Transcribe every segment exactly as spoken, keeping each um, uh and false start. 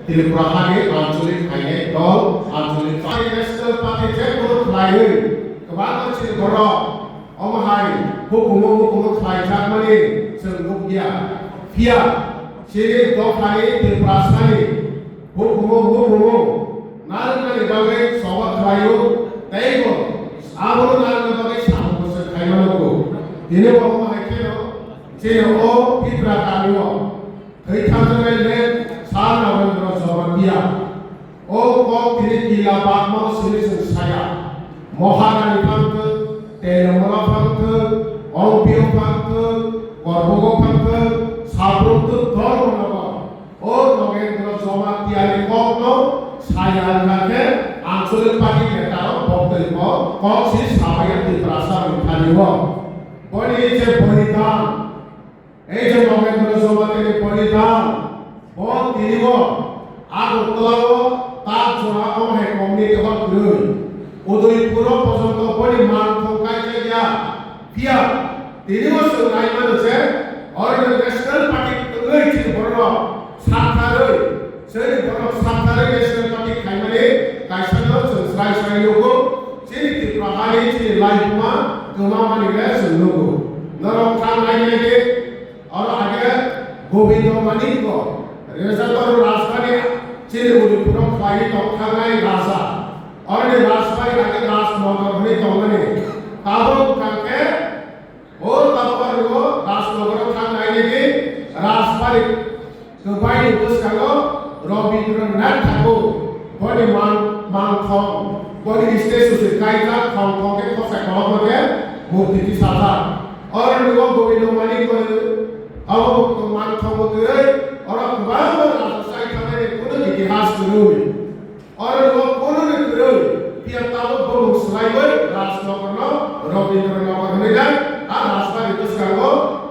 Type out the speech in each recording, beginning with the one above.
Tripura hani ancholik khainai dol, ancholik party, national party je kunu khlaiwi kwbangma chini borok omo hai hukumu hukumu khlaijakmani chwng nukya. Phiya chini dophani Tiprasani hukumu hukumu narwknani bagwi choba khlaio, teibo abono narwkna bagwi samung bwswk khaima nango. Tini bo omo hai kheno chini o Tipra kamio thwi thangjaknai le Sir Nagendra Jamatia. O kok tini kila bagmao simi chwng saya. Maharani phang thwk, Telamala phang thwk, Ongpio phang thwk, Korbogo phang thwk, Sabrumtwk Dharmanagar. O Nagendra Jamatiani kokno saya wngkha khe ancholik party neta rok boktwimo kok si sabaiya Tiprasa wngkha ni o. Boni je bolidan, ei je Nagendra Jamatiani bolidan, bo tini o Agartala o tak jora omo hai community hall kwrwi. Udaipur o pojonto boni man thong kaijakya. Phiya tini o chwng nai mano je oro national party wngwi chini bororok satharwi, chini bororok satharwi national party khaimani kaisa no chwng srai srai nugo. Chini Tripura hani chini laibuma kwmamani le chwng nugo. Norok thang nai nai di. Oro age Gobindo Manikko, Rejator Rajbari, chini Udipuro khlaiwi tong thangnai raja. Oroni Rajbari age Rajnagar hwnwi tongmani. Tabuk kha khe, o tabuk aro Rajnagaro thang nainani Rajbari kwbaini bwskango Rabindranath Thakur, boni man-, mangthong, boni statue se kaijak, thong thong khe khosai kolokma khe murti tisajak. Oroni o Gobindo Manikko Abo bo mangthok bo kwrwi, oro kwbangma raja chai thangnaini kunu itihas kwrwi. Oro bo kununi kwrwi, phiya tabuk bumung swlaiwi Rajnagarno Rabindranagar hwnwi nai, a rajbari bwskango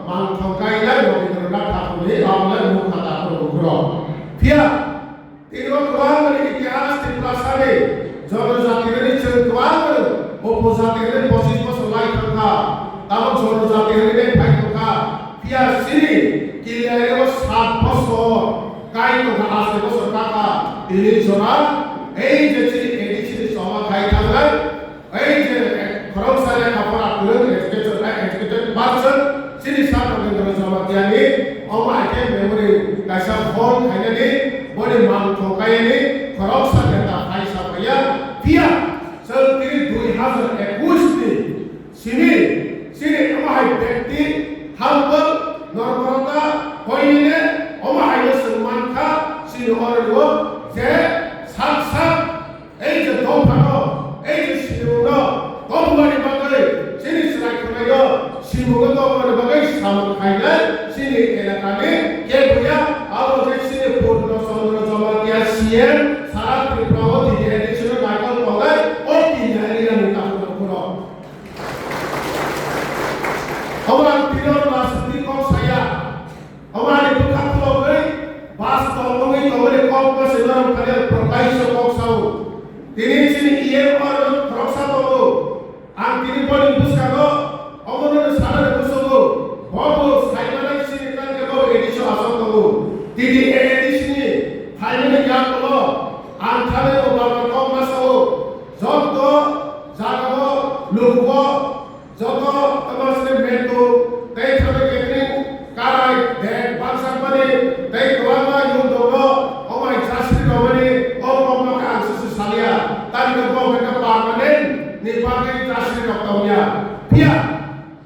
mangthok kainai Rabindranath Thakurni abo le mukha takhuk bukhurok. Phiya Tini o kwbangmani itihas Tiprasani jonojati rwni chwng kwbangmano upojati rwni pochis bosor lai thangkha, tabuk jonojati rwni phai thangkha. Phiya chini Kiliario sat bosor kai tongkha, aste bosor kakha. Tini jora ei je chini A D C ni choba khai thangnai, Ei je khoroksa lekha pora kwrwng educated, educated person, chini Sir Nagendra Jamatiani, omo hai khe memory kaisa phone khainani, boni mangthok kayani, khoroksa neta phaisa phaiya, phiya chwng tini dui hazar ekush ni simi, chini omo hai bekti, humble, normorota, hoinine, omo haino chwng mankha, chini oroni o je sak sak Ei je dophano, ei je sinimungno tongmani bagwi, chini chwrai khwnaio simungo tongmani bagwi samung khainai chini elakani kebuya, abo khe chini Purno Chandra Jamatia C M, sara Tripura o tini A D C no naikol tongnai, o tini area ni takhuk bukhurok. Obo ang tini o rajniti kok saya. Omo ani bwkha khulogwi bas tongmungwi tongmani kok bwswk norok thani ang protaiso kok sao. Tini chini E M oro khoroksa tongo. Ang tini boni bwskango omono sanani muchungo. Bo bo saimanai chini tangkhe bo A D C o aswk tongo. Tini A D C ni phaimani yagulo ang thani bo baba kok ma sao. Jotto jagao lukugo Joto tamo sini metu tei thani catering karai bag baksa mani tei kwbangma yung tongo, omai jasri romani o kokno khe ang susu salia, tani khe bo khe permanent ni bagwi jasri rok tongya. Phiya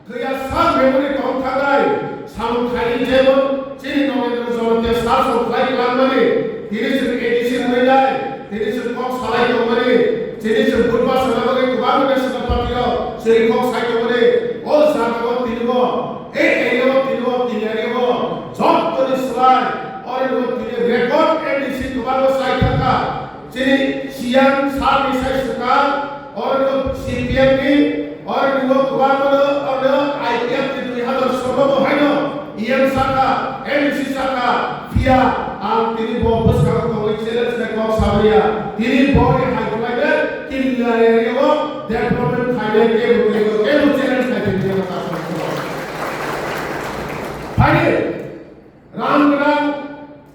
thwiya sak memory tong thangnai, samung khaini jemon chini Nagendra Jamatia sasong khlai kwlangmani, tini chwng A D C wngwi nai. Tini chwng kok salai tongmani, tini chwng Budhbar sana bagwi kwbangma national party rok chwng kok sai tongmani, o jaga o tini bo, ei area o tini bo, tini area o, jottoni slai, oro bo tini record M D C kwbangma sai thangkha. Chini C M sir ni sai swkang, oro C P M ni, Oro ni bo kwbangma no, oro I P F ni dui hazar solo bo haino E M saka, M D C saka, phiya ang tini bo bwskango tongwi challenge khe kok sabriya. Tini bo ni hai khlai de, Killa area o development khainai kebo kebo kebo challenge khai tini bo ta. Phaidi, Ram gwnang,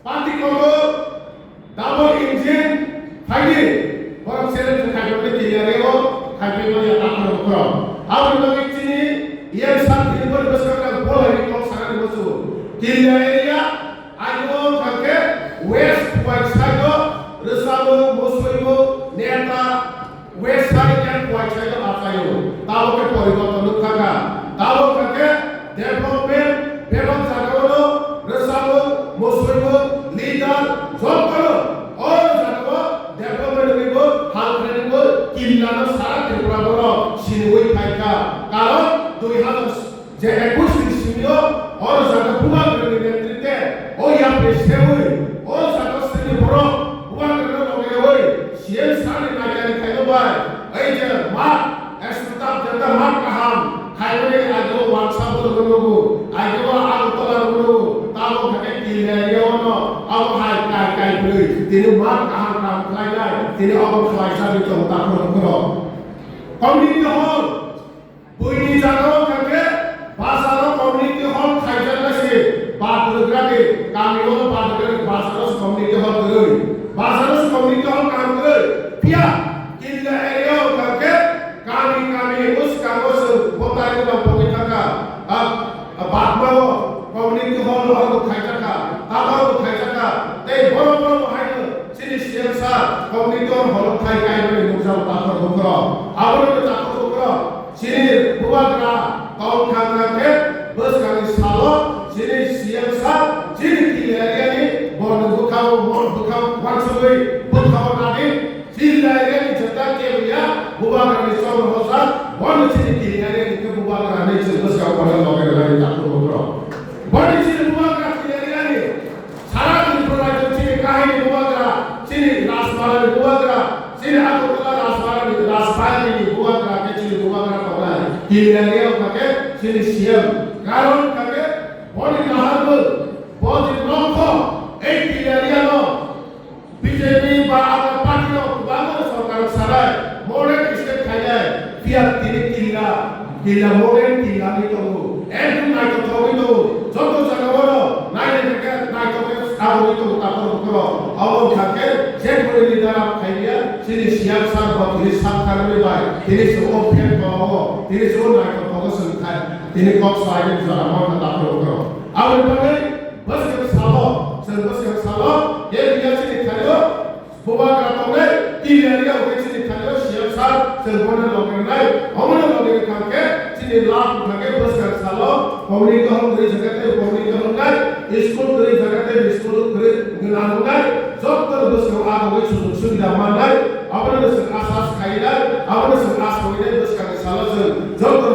party kotor, Khaiphaimani Kilia area o, khaiphaimani ya takhoro bukhoro. Aboni bagwi chini E M sir tini bwskango bolai ni kok sanani muchungo. Kilia area, ayo kha khe West Khowai side o, rwchapmung, muchungmung, neta, West side and Khowai side o achaio. Tamo khe poriborton nuk thangkha. Tamo kha khe development bebak jagao no rwchapmung, muchungmung, leader, jotono o jagao development wngwi bo hal khlainani bo Kilia no sara Tripura borok siniwi phaikha. Karon dui hazar je ekush ni simi o oro jaga Bubagra ni netrite o yapri sewi o jaga sini borok Bubagra no logerewi C M sir ni naikani khaino bai ei je mat Extra jeta mat kaham khaimani ageo Wansa borok nugo, ageo Agartala nugo, tamo khe Kilia area o no abo hai kai kai bwrwi tini mat kaham kaham khlainai, tini abo khlaisa ri tong takhoro khoro. Community hall, buini jagao kha khe bazaro community hall khaijaknai se, ba kwrwgrani kamio ba kwrwgrani bazaro se community hall kwrwi, bazaro se community hall kaham kwrwi, phiya Kilia area o kha khe kami kami bwskango chwng bwtai gwnang pogwi thangkha. A, a, Batmao community hall o khaijak kha, tabao khaijak kha, tei borok borok bo haino chini C M sir community hall khai kaimani nukjago takhor bukhoro. Abono takhor bukhoro chini Bubagra tong thang thang khe bwskangni salo chini C M sir chini Kilia area ni borokni bwkhao, bwkhao wansugwi bwkhao nadi. Kilia area ni jeta kebuya Bubagra ni chongno hosa, bono chini Kilia area ni khe Bubagra ni chwng bwskang kotor loge rwlai ni takhuk bukhro. Boni chini Bubagra Kilia area ni sara Tripura rajyo chini kahini Bubagra, chini Rajmala ni Bubagra, chini Agartala Rajmala ni Rajbari ni Bubagra khe chini Bubagra tongnai. Kilia area o kha khe chini C M. Karon kha khe boni naharmung, boni nokho, ei Kilia area no B J P ba ang party rok kwbangma sorkar sanai, modern state khainai, phiya tini Kilia, Kilia modern Kilia ni tongo, ekdom naithothok wngwi tongo, joto jaga o no naina khe naithok khe aboni tongo takhor bukhoro, abo wngkha khe je koi leader rok khailiya, chini C M sir bo tini sak tharmani bai, tini se o phet bo, tini se o naithothok o chwng khai, tini kok sai ni jora mo kha takhor bukhoro. Aboni bagwi bwskang salo, chwng bwskang salo, je Kilia chini thaio, Bubagra tongnai, Kilia area o khe chini thaio C M sir, chwng bono loge rwnai, omono loge rwkha khe chini lab wngkha khe bwskang salo, community hall kwrwi jaga tei community hall wngnai, school kwrwi jaga tei school kwrwi gwnang wngnai, joto bwskang o agogwi sujog subida mannai, abono chwng asas khainai, abono chwng asogwi nai bwskang salo chwng joto